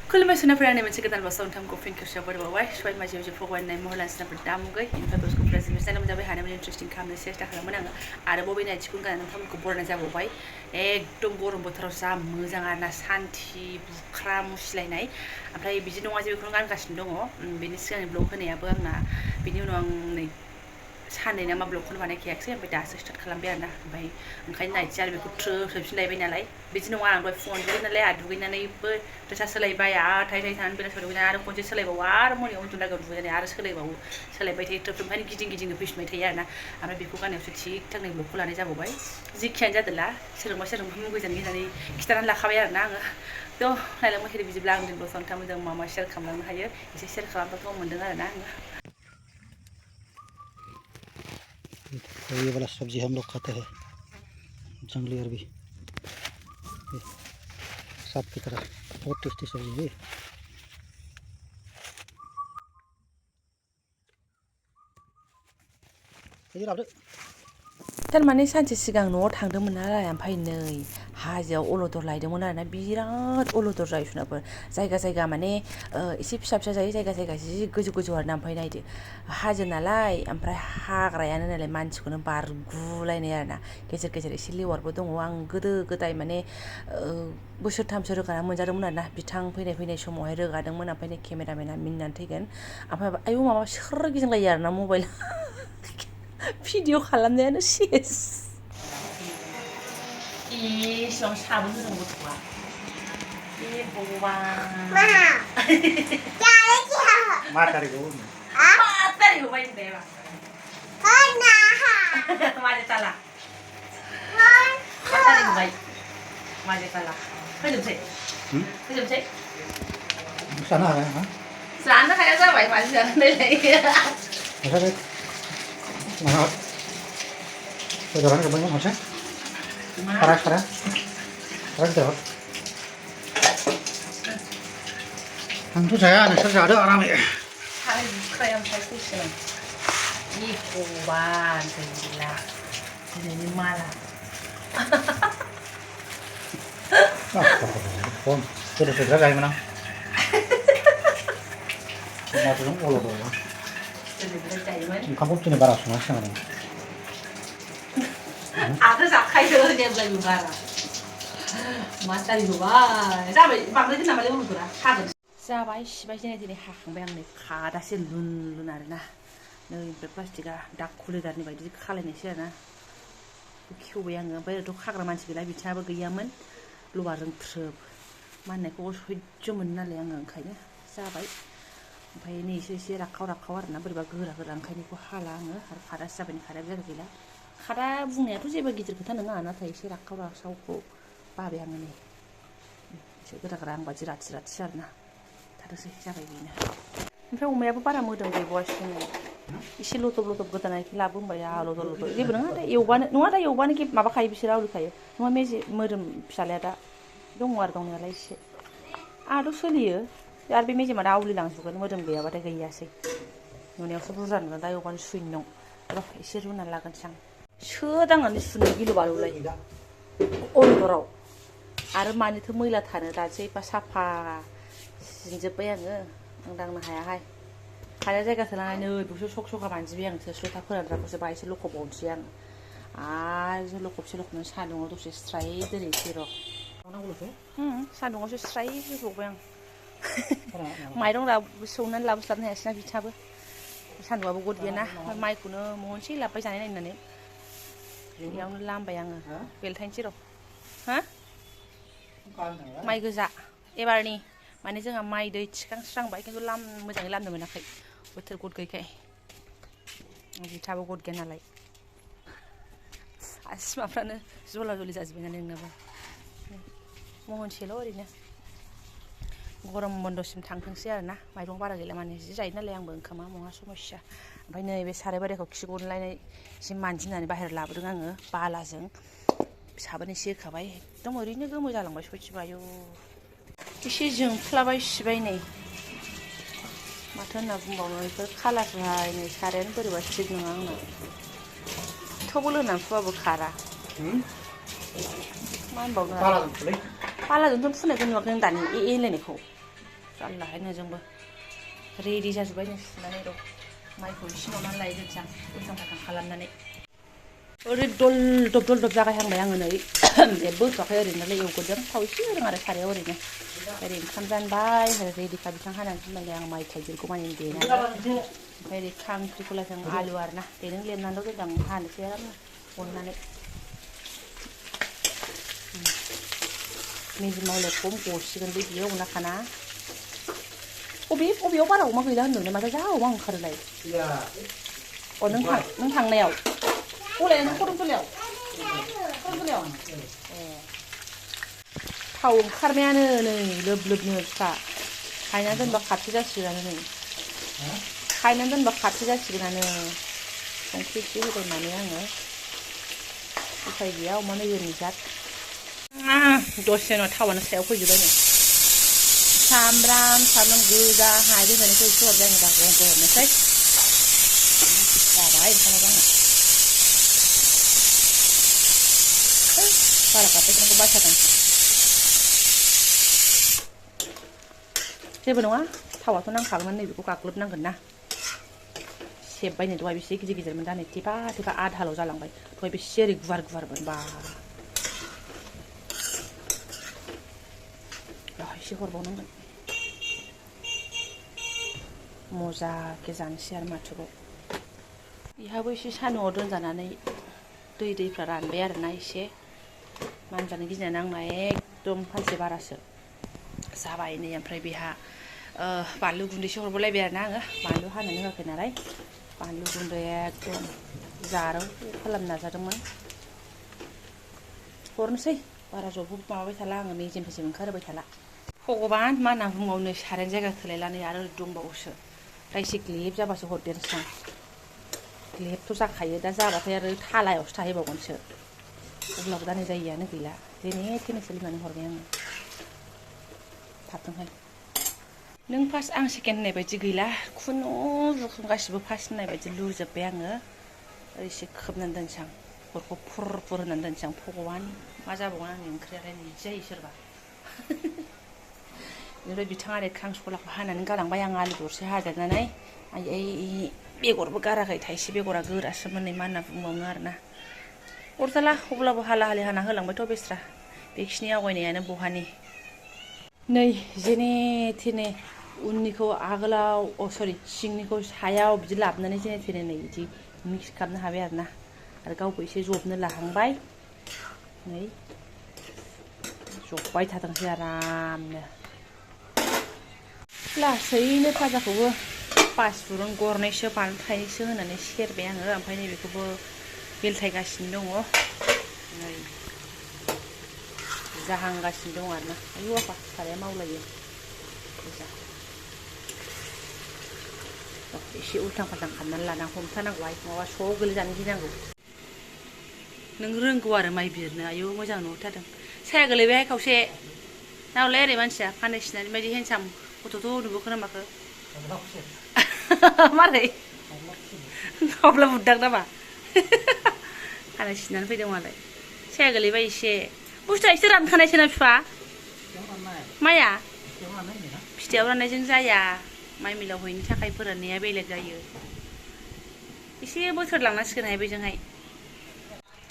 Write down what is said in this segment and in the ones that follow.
खुलुमबाय सुनाफोरा आंनि मोनसे गोदान बक्सआव नोंथांखौ फिन खेबसेयाव बरायबावबाय सबाय माजियाव जे फगवाननाय महरलान सुनाफोर दामुगै इनिफ्राय बसखौ प्रेजेन्ट जानो मोनजाबाय हानायमानि इन्टारेस्टिं खालामनो सेस्था खालामोन आङो आरो बबेनि आथिंखौ गाननानै नोंथांमोनखौ बरायनाय जाबावबाय एकदम गरम बोथोराव जा मोजां आरोना सान्थि बुख्रा मुसिलायनाय ओमफ्राय बिदि नङा जे बेखौनो गानगासिनो दङ बेनि सिगांनि ब्लग होनायाबो आंना बिनि उनाव आं नै साननै ना मा ब्लगखौनो बानायखायाखिसै ओमफ्राय दासो स्टार्ट खालामबाय आरोना ओमफ्राय ओंखायनो नायनोसै आरो बेखौ थ्रोबफिनलायबाय नालाय बिदि नङा आं दहाय फुङाव दुगैयो नालाय आरो दुगैनानैबो ड्रेसा सोलायबाय आरो थाइ थानानै बेलासियाव दुगैनानै आरो खनसे सोलायबावो आरो मोनायाव उन्दुनायाव दुगैनानै आरो सोलायबावो सोलायबाय थायो थ्रोब ओंखायनो गिदिं फैफिनबाय थायो आरोना ओमफ्राय बेखौ गाननायावसो थिग थांनाय ब्लगखौ लानाय जाबावबाय जिखियानो जादोंला सोरजोंबा मुगैजानो गिनानै खिथानानै लाखाबाय आरोना आङो थ' नायलांबाय थायो बिदिब्ला आं दिनै ब्लगआव नोंथांमोनजों मा शेयार खालामलांनो हायो एसे शेयार खालामबाथ' मोन्दों आरोना आङो ये वाला सब्जी हम लोग खाते हैं जंगली अरबी सांप की तरह बहुत टेस्टी सब्जी है थारमाने सानसे सिगां न'आव थांदोंमोन नालाय ओमफ्राय नै हाजोआव अलदर लायदोंमोन आरोना बिराद अलदर जायो सुनाफोर जायगा माने एसे फिसा जायो जायगा जि गोजौ आरोना ओमफ्राय नायदो हाजो नालाय ओमफ्राय हाग्रायानो नालाय मानसिखौनो बारगुलायनाय आरोना गेजेर एसे लेवारबो दङ आं गोदो गोदाय माने बोसोरथामसो रोगाना मोनजादोंमोन आरोना बिथां फैनाय समावहाय रोगादोंमोन ओमफ्राय केमेरामेना मिनिनानै थैगोन ओमफ्राय आयौ माबा सोर गिदिंलायो आरोना मबाइल भिडिअ खालामनायानो सेस इसिबां साबोन होदों गथ'आ ए भगवान मा तारिखआव बायनो दे माझे चला बाय माझे चला फोजोबसै जानो हाया हा जानो हाया जाबाय माजों जानायलाय Mana? Saudara ke banyak macam? Paras. Paras dah. Tentu saya ada orang ya. Hai buka yang saya kusen. Ini koban gila. Ini malah. Pon, sudah segera mana? Mau tu olo dulu. Kamu tu ni baras mana sekarang? Ada sakai tu dia beli baras. Masa juga. Sampai bangsa nama dia ulu tu lah. Sampai sini hakang bayang ni kada sih lun arena. Nih plastika dak kulit dari bayi jadi kalian sih na. Kiu bayang bayar tu kagra manci gila bicara bagaimana luar rentrup. Mana kau hujung mana yang angkanya. Sampai ओमफ्राय नै एसे राखाव आरोना बोरैबा गोरा ओंखायनो बेखौ हाला आङो आरो खादासो जाबाय खादाया जायगा गैला खादा बुंनायाथ' जेबो गिदिर खोथा नङा नाथाय एसे राखावखौ बाबाय आङो नै एसे गोरा आं बादि राथि आरोना थादोसै जाबाय बेनो ओमफ्राय अमायाबो बारा मोदोम गैबावासो एसे लदब गोदानायखौ लाबो होनबाय लदब जेबो नङा दा एवबानो माबाखायो बिसोर आवलिखायो नङा मोदोम फिसालाया दा दङ आरो दंनायालाय एसे आंहाथ' सोलियो आरो बे मेजेमा दा आवलिलांजोबगोन मोदोम गैयाबाथाय गैयासै नुनायावसो बुरजा नुगोन दा एवबानो सुइनो दं र' एसे रुनानै लागोनसै आं सोदांनानै सुनो गिलु बालुलाय अलदराव आरो मानोथो मैला थानो दासो एफा साफा सिनजोब्बाय आङो आं दांनो हायाहाय खादाया जायगा थोलांनाय नै बेखौसो सखा मानजिबाय आं थोरसि फोरानग्राखौसो बाहायसो लखबावनोसै आं आरो लखबनानै सान्दुङाव दसे स्राय दोननोसै र' सान्दुङावसो स्राय होबावबाय आं माइरं सौनानै लाबोस्लाबनो हायासैना बिथाबो सान्दुंआबो गद गैयाना माइखौनो महनसे लाबोबाय जानाय नायनानै बेयावनो लामबाय आङो बेलथायनोसै र' हा माइ गोजा एबारनि माने जोंहा माइ दै थिखांस्रांबाय खिन्थु मोजाङै लामनो मोनाखै बोथोर गद गैयैखाय बिथाबो गद गैया नालाय आसिमाफ्रानो जला जलि जाजोब्बाय ना नोंनाबो महनसेल' ओरैनो गरम बन्दसिम थांथोंसै आरोना माइरं बारा गैला माने जि जायो नालाय आंबो ओंखामा महा समस्या ओमफ्राय नैबे साराय बारिखौ खि गनलायनाय एसे मानजिनानै बाहेरायाव लाबोदों आङो बालाजों साबोन एसे होखाबाय एकदम ओरैनो गोमो जालांबाय सयथिबो आयौ एसे जोंफ्लाबाय सिबाय नै माथो होनना बुंबावनो बेफोर खालारहाय नै सारायानो बोरैबा थिग नङा आंना थेवबो लोंनानै फुबाबो खारा मा होनबावनो बालाजोंथ' फुननायखौ नुवाखै नों दानि होनलायनायखौ जारलाहायनो जोंबो रेडि जाजोब्बाय नै सुनानै र' माइखौ सिनावनानै लायो जों उल्थां फाल्थां खालामनानै ओरै दल दब जागायहांबाय आङो नै जेबो होथ'वाखै ओरैनोलाय एवगोरदों थाव एसे होदों आरो सारायाव ओरैनो ओंखाम जानबाय रेडिखा बिथां हानानै दोनबाय आं माइ थाइगिरखौ माने देनानै ओमफ्राय ओरै खांख्रिखलाजों आलु आरोना देदों लेमनानैल' दोनदां हानोसै आराम अननानै मेजेमावलाय खम गसिगोन बे बियो अनाखाना बबेयाव बारा अमा गैला होनदोंलै माथो जा अमा ओंखारोलाय अ नों थांनायाव गलाया नों खरमतलायाव ए थाव ओंखारनायानो नै लोब लोबनो फिसा खायना दोनबा खाथि जासिगोनानो नै खायना दोनबा खाथि जासिगोनानो संख्रि एसे होबाय माने आङो उफाय गैया अमा मेजेमनि जात दसे उनाव थावानो सायाव फैजोबबाय नै सामब्राम गोजा हालदै होनायखौ एसे हरबाय आङो दा गंखौ हरनोसै जाबाय ओंखामाबो आङो बारा गाबबाय बासादों जेबो नङा थावाथ' नांखागोन नैबेखौ गाग्लोबनांगोन ना सेबबाय नै दहाय बेसे गिदिर गिदिरमोन दा नै थेफा आधाल' जालांबाय दहाय बेसे ओरै गुवारमोन बा एसे हरबावनांगोन मोजांके जानोसै आरो माथोबाव बेहाबो एसे सान्दुंआव दोनजानानै दैफ्रा रानबाय आरोना एसे मानजानो गिनानै आंना एकदम फालसे बारासो जाबाय नै ओमफ्राय बेहा बानलु गुन्दैसो हरबोलायबाय आरोना आङो बानलु हानानै होआखै नालाय बानलु गुन्दैया एकदम जारौ खालामनो नाजादोंमोन हरनोसै बारा जब माबाबाय थाला आङो मेजेम ओंखारहोबाय थाला भगबान मा होनना बुंबावनो सारायनि जायगा थोलायलानै आरो दंबावोसो दा एसे ग्लेब जाबासो हरदेरनोसै आं ग्लेबथ' जाखायो दा जाबाथाय आरो थालायावसो थाहैबावगोनसो अब्लाबो दा नै जायगायानो गैला जेने थेनेसो लुनानै हरबाय आङो थाबथोंहाय नों फार्स्ट आं सेकेन्ड होननाय बायदि गैला खुनुरुखुम गासिबो फार्स्ट होननाय बायदि लुजोब्बाय आङो एसे खोबनानै दोनसै आं अरखौ फुर होनानै दोनसै आं भगबान मा जाबावगोन आंनि ओंख्रियालाय बिदि जायो सोरबा बेनिफ्राय बिथाङा ओरै खांख्रिखलाखौ हानानै गालांबाय आं आलु दरसे हादेरनानै आयै बेगरबो गाराखै थाइसे बेगरा गोरासोमोन नै मा होनना बुंबावनो आरोना अरजाला अब्लाबो हाला हाना होलांबायथ' बेस्रा बेखिनि आवगायनायानो बहानि नै जेने थेने उननिखौ आगोलाव सिंनिखौ सायाव बिदि लाबोनानै जेने थेने नै बिदि मिक्स खालामनो हाबाय आरोना आरो गावबो एसे जबनो लाहांबाय नै जब्बाय थाथोंसै आरामनो लासैनो फाजाखौबो पासफुरन गरनैसो बानलु थाइनैसो होनानै सेरबाय आङो ओमफ्राय नैबेखौबो बेलथायगासिनो दङ नै जाहांगासिनो दं आरोना आयु आफा साराया मावलायो एसे उल्थां फाल्थां खालामनानै लाना हमथानांगौहाय नङाबा स' गोलैजानो गिनांगौ नों रोंगौ आरो माइ बिरनो आयु मोजां नुहुरथारदों साया गोलैबायहाय खावसे नावलाय ओरै मानसिया खानाय सिननानै बायदि हेन्डसाम गथ'थ' नुबोखो ना माखो मारै गावब्ला बुद्दां नामा खानाय सिननानै फैदों मालाय साया गोलैबाय एसे बुस्थुआ एसे रानखानायसो ना बिफा माइया फिथाइयाव राननायजों जाया माइ मिलाव हैनो थाखाय फोराननाया बेलेग जायो एसे बोथोर लांनांसिगोनहाय बेजोंहाय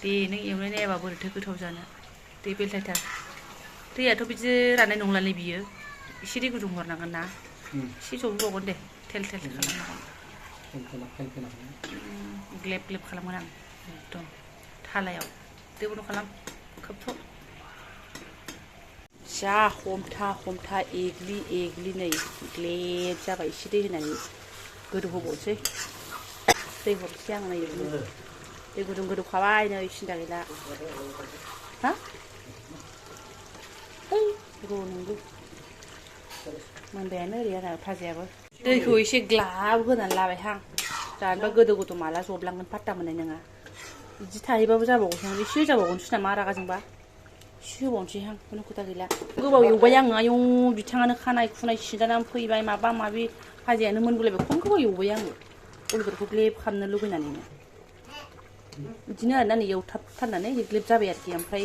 दे नों एवनाय नायाबा बोरैथो गोथाव जानो दै बेलथायथार दैयाथ' बिदि राननाय नंलालै बियो एसे दै गुदुं हरनांगोन ना एसे जबहोबावगोन दे थेल खालामनांगोन ग्लेब खालामगोन आं एकदम थालायाव दै गुदुं खालाम खोबथ' जा हमथा एग्लि नै ग्लेब जाबाय एसे दै होनानै गोदौ होबावनोसै दै हरसै आं नै दै गुदुं गोदौखाबाय नै सिन्था गैला हा नंगौ मोनबायानो ओरै आरो भाजायाबो दैखौ एसे ग्लाब होनानै लाबायहां जानोबा गोदौ माला जबलांगोन पात्ता मोननाय नङा बिदि थाहैबाबो जाबावगोन एसे जाबावगोनसो नामा रागाजोंबा एसे होबावनोसैहां खुनु खोथा गैला गोबाव एवबाय आङो आयौ बिथाङानो खानाय खुनाय सिदानानै फैबाय माबा माबि भाजायानो मोनबोलायबाय खम गोबाव एवबाय आङो अलदरखौ ग्लेब खालामनो लुगैनानैनो बिदिनो आरोना नै एवथाबथारनानै ग्लेब जाबाय आरोखि ओमफ्राय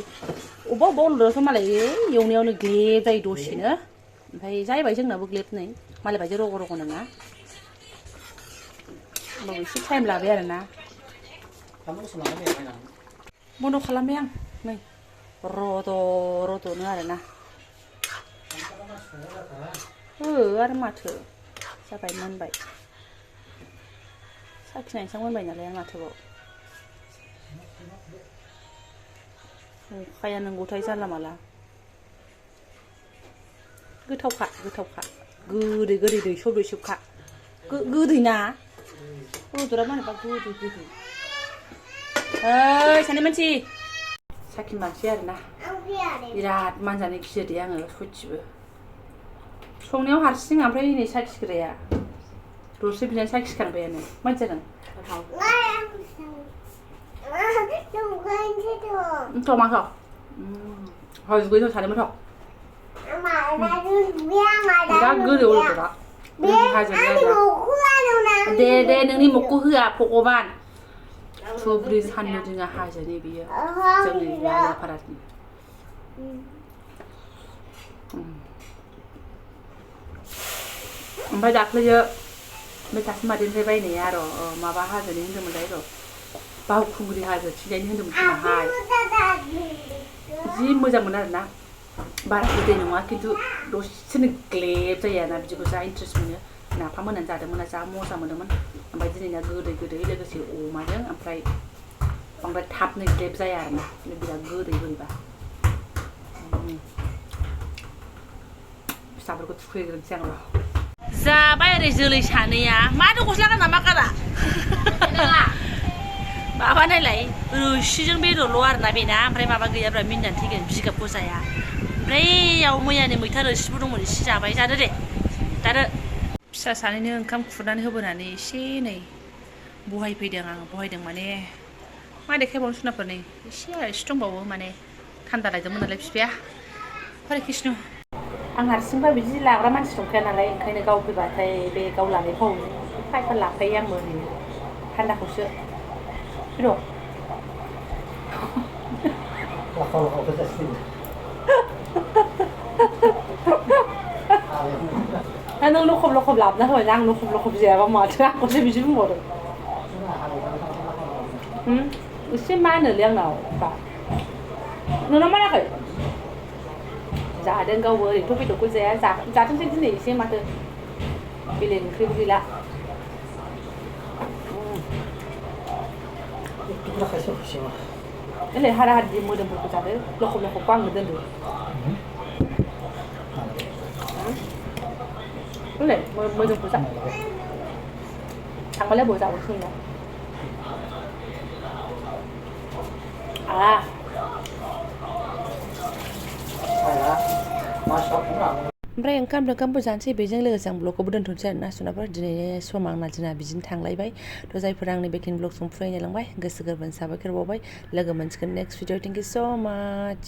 अबेबा अलदराथ' मालाय एवनायावनो ग्लेब जायो दसेनो ओमफ्राय जाहैबाय जोंनाबो ग्लेबनै मालाय बायदि रग' रग' नङा होमबाबो एसे टाइम लाबाय आरोना बन्द' खालामबाय आं नै रद'नो आरोना आरो माथो जाबाय मोनबाय साखिनायसां मोनबाय नालाय माथोबाव अखाया नंगौथाय जानला माला गोथावखा गोदै दैसबखा गोदै ना रदरा मानोबा गोदै सानै मानसि साखिन मानसि आरोना बिराद मानजानो गियोदे आङो सयथिबो संनायाव हारसिं ओमफ्राय नै साखिग्राया दरसे बिनानै साखिखांबायानो मानसि जादों माखौ जुगैथ' सानोमोनथ' बिराद गोदै अलदरा दे नोंनि मखौ होआ भगबान थुब्रि साननो रोङा हाजोनि बियो जोंनि आलापारानि ओमफ्राय दाख्लैयो बे सासे मादैनिफ्राय बायनाया र' माबा हाजोनि होन्दोंमोनलाय र' बावखुंग्रि हाजो थिंजायनि होन्दोंमोन खोमाहाय जि मोजांमोन आरोना बारा गोदै नङा खिन्थु दसेनो ग्लेब जायो आरोना बिदिखौ जा इन्ट्रेस्ट मोनो नाफाम होनानै जादोंमोन जा मजा मोनदोंमोन ओमफ्राय दिनैना गोदै लोगोसे अमाजों ओमफ्राय बांद्राय थाबनो ग्लेब जाया आरोना बिराद गोदै बोरैबा फिसाफोरखौ थुखैग्रोनोसै आं र' जाबाय ओरै जोलै सानैया माथो गस्ला गाना मा गारा माबा नायलाय रोसिजों बेदरल' आरोना बेना ओमफ्राय माबा गैयाब्रा मिनिनानै थैगोन बिगाबखौ जाया ओमफ्राय याव मैयानि मैथा रोसिबो दंमोन एसे जाबाय जादो दे दादो फिसा सानैनो ओंखाम खुरनानै होबोनानै एसे नै बहायफैदों आं बहायदों माने मा देखायबावनो सुनाफोर नै एसे दंबावो माने थान्दा लायदोंमोन नालाय बिफाया हरे कृष्ण आं हारसिंबा बिदि लाग्रा मानसि दंखाया नालाय ओंखायनो गाव फैबाथाय बे गाव लानाय फावखौ लाफायो आंबो ओरैनो थान्दाखौसो र' नों लखब लाबोना होबाय आं लखब जायाबा माथो आंखौसो बिदि बुंबावदों एसे मानोलै आंनाव बा नोंनाव मानाखै जादों गावबो ओरैनोथ' बेदरखौ जाया जाथोंसै दिनै एसे माथो बेलेग ओंख्रिबो गैला ओरै हारा हादि मोदोमफोरखौ जादो लखबखौ आंनो दोनदो ओरै मोदोमखौ जा थांबालाय बबाव जाबावसै नोंना ओमफ्राय ओंखामबो जानोसै बेजों लोगोसे आं ब्लगखौबो दोनथ'नोसै आरोना सुनाफोर दिनैनि समा आंना दिना बिदिनो थांलायबाय थ' जायफोरा आंनि बेखिनि ब्लग फरायनायलांबाय गोसो गोरबोनि साबायखर बावबाय लोगो मोनसिगोन नेक्स्ट भिडिअ थेंक इउ स' माच